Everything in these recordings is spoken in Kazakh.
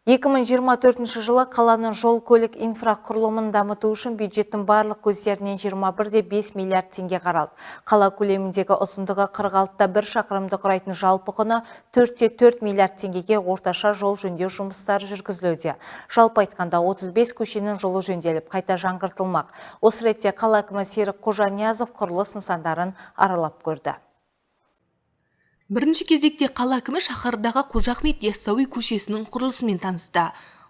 2024 жылы қаланың жол көлік инфрақұрылымын дамыту үшін бюджеттің барлық көздерінен 21,5 миллиард теңге қаралды. Қала көлеміндегі ұзындығы 46,1 шақырымды құрайтын жалпы құны 4,4 миллиард теңгеге орташа жол жөндеу жұмыстары жүргізілуде. Жалпы айтқанда, 35 көшенің жолы жөнделіп, қайта жаңғыртылмақ. Осы ретте қала әкімі Серік Қожаниязов құрылыс нысандарын аралап көрді. Бірінші кезекте қала әкімі шаһардағы Қожа Ахмет Яссауи көшесінің құрылысымен танысты.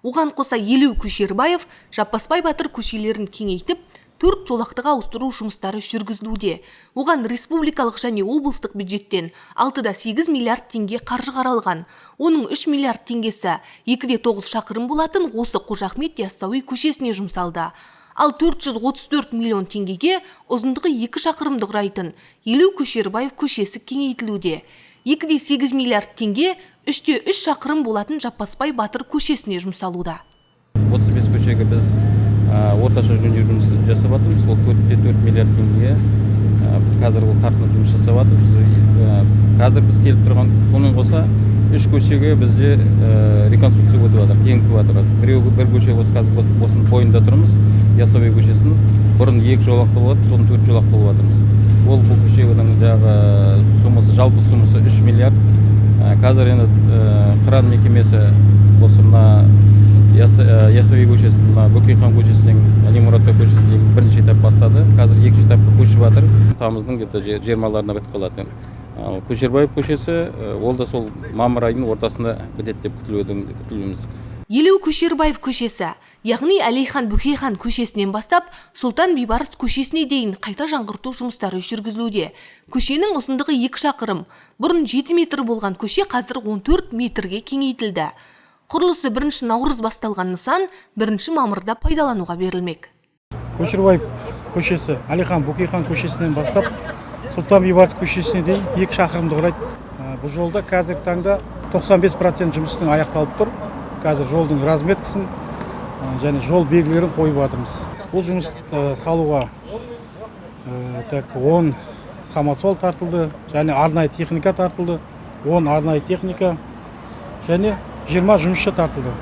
Оған қоса Елеу Көшербаев, Жаппасбай батыр көшелерін кеңейтіп, төрт жолақтыға ауыстыру жұмыстары жүргізілуде. Оған республикалық және облыстық бюджеттен 6,8 миллиард теңге қаржы қаралған. Оның 3 миллиард теңгесі 2,9 шақырым болатын осы Қожа Ахмет Яссауи көшесіне жұмсалды. Ал 434 миллион теңгеге ұзындығы 2 шақырымды құрайтын Елеу Көшербаев көшесі кеңейтілуде. 2,8 миллиард теңге 3,3 шақырым болатын Жаппасбай батыр көшесіне жұмсалуда. 35 көшеге біз орташа жөндеу жұмысы жасап жатырмыз. Ол 4,4 миллиард теңгеге қазір ол қарқынды жұмыс жасап жатырмыз. Қазір біз келіп тұрған, сонымен қоса үш көшеге бізде реконструкция өтіп жатыр, кеңейтіп жатыр. Біреу, бір көше осы қазір осының бойында тұрмыз, Яссауи көшесінің. Бұрын екі жолақты болады, соны төрт жолақты болып жатырмыз. Ол бұл көшенің жаңағы суммасы, жалпы суммасы 3 миллиард. Қазір енді «Қыран» мекемесі осы мына Яссауи көшесін, мына Бөкейхан көшесінен Әли Мұратбай көшесіне дейін бірінші этап бастады, қазір екінші этапқа көшіп жатыр. Тамыздың где-то 20-ларына бітіп қалады. Ал Көшербаев көшесі, ол да сол мамыр айының ортасында бітеді деп күтілуіміз. Елеу Көшербаев көшесі, яғни Әлихан Бөкейхан көшесінен бастап Сұлтан Бейбарыс көшесіне дейін қайта жаңғырту жұмыстары жүргізілуде. Көшенің ұзындығы 2 шақырым. Бұрын 7 метр болған көше қазір 14 метрге кеңейтілді. Құрылысы 1 наурыз басталған нысан 1 мамырда пайдалануға берілмек. Көшербаев көшесі Әлихан Бөкейхан көшесінен бастап Сұлтан Бейбарыс көшесіне дейін 2 шақырымды құрайды. Бұл жолда қазіргі таңда 95% жұмыстың аяқталып тұр. Қазір жолдың разметкасын және жол белгілерін қойып жатырмыз. Бұл жұмыс салуға так 10 самосвал тартылды және арнайы техника тартылды, 10 арнайы техника және 20 жұмысшы тартылды.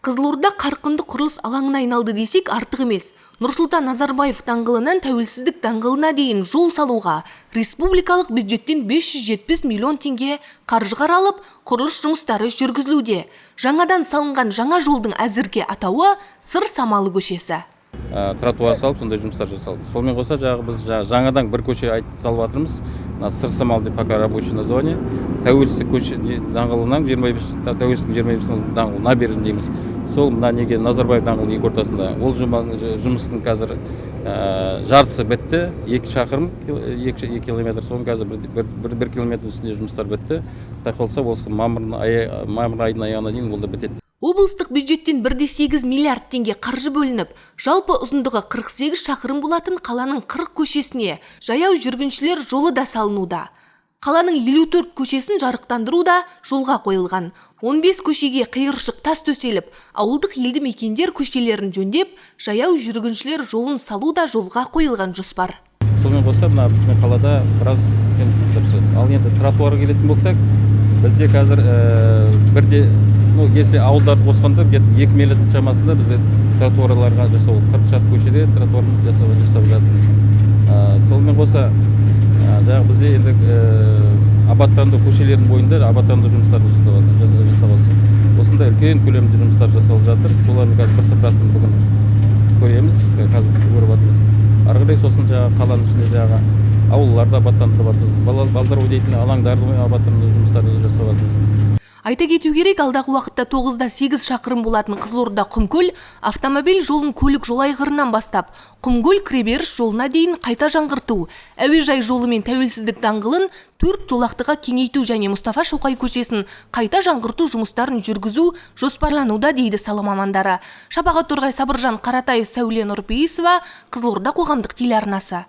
Қызылорда қарқынды құрылыс алаңына айналды десек, артық емес. Нұрсұлтан Назарбаев даңғылынан Тәуелсіздік даңғылына дейін жол салуға республикалық бюджеттен 570 миллион теңге қаржы қаралып, құрылыс жұмыстары жүргізілуде. Жаңадан салынған жаңа жолдың әзірге атауы Сыр самалы көшесі. Тротуар салып, сондай жұмыстар жасалды. Сонымен қоса жаңағы біз жаңадан бір көше айтып салып жатырмыз, мына Сыр самалы деп, пока рабочий название. Тәуелсіздік көше даңғылынан 25, Тәуелсіздіктің 25 даңғылы, набережный дейміз, сол мына неге Назарбаев даңғылының екі ортасында. Ол жұмыстың қазір жартысы бітті, 2 шақырым, 2 километр. Соның қазір бір километр үстінде жұмыстар бітті. Құдай қаласа, осы мамыр айының аяғына дейін ол да бітеді. Облыстық бюджеттен 1,8 миллиард теңге қаржы бөлініп, жалпы ұзындығы 48 шақырым болатын қаланың 40 көшесіне жаяу жүргіншілер жолы да салынуда. Қаланың 54 көшесін жарықтандыру да жолға қойылған. 15 көшеге қиыршық тас төселіп, ауылдық елді мекендер көшелерін жөндеп, жаяу жүргіншілер жолын салу да жолға қойылған жоспар. Сонымен қоса мына біздің қалада біраз үлкен жұмыстар жасалды. Ал енді тротуарға келетін болсақ, бізде қазір бірде, ну, если ауылдарды қосқанда, где-то 2 миллиард шамасында бізде тротуарларға жасау, 40 шақты көшеде тротуар жасап жатырмыз. Сонымен қоса жаңағы бізде енді абаттандыру, көшелердің бойында абаттандыру жұмыстары жасап жатыр. Осындай үлкен көлемді жұмыстар жасалып жатыр. Солардың қазір бір сыпырасын бүгін көреміз, қазір көріп жатырмыз. Ары қарай сосын жаңағы қаланың ішінде жаңағы аулаларды абаттандырып жатырмыз, балалар ойнайтын алаңдарды абаттандыру жұмыстарын жасап жатырмыз. Айта кету керек, алдағы уақытта 9,8 шақырым болатын Қызылорда Құмкөл автомобиль жолын көлік жолайғырынан бастап Құмкөл кіреберіс жолына дейін қайта жаңғырту, әуежай жолы мен Тәуелсіздік даңғылын төрт жолақтыға кеңейту және Мұстафа Шоқай көшесін қайта жаңғырту жұмыстарын жүргізу жоспарлануда, дейді сала мамандары. Шапағат Торғай, Сабыржан Қаратай, Сәуле Нұрпейісова, Қызылорда қоғамдық телеарнасы.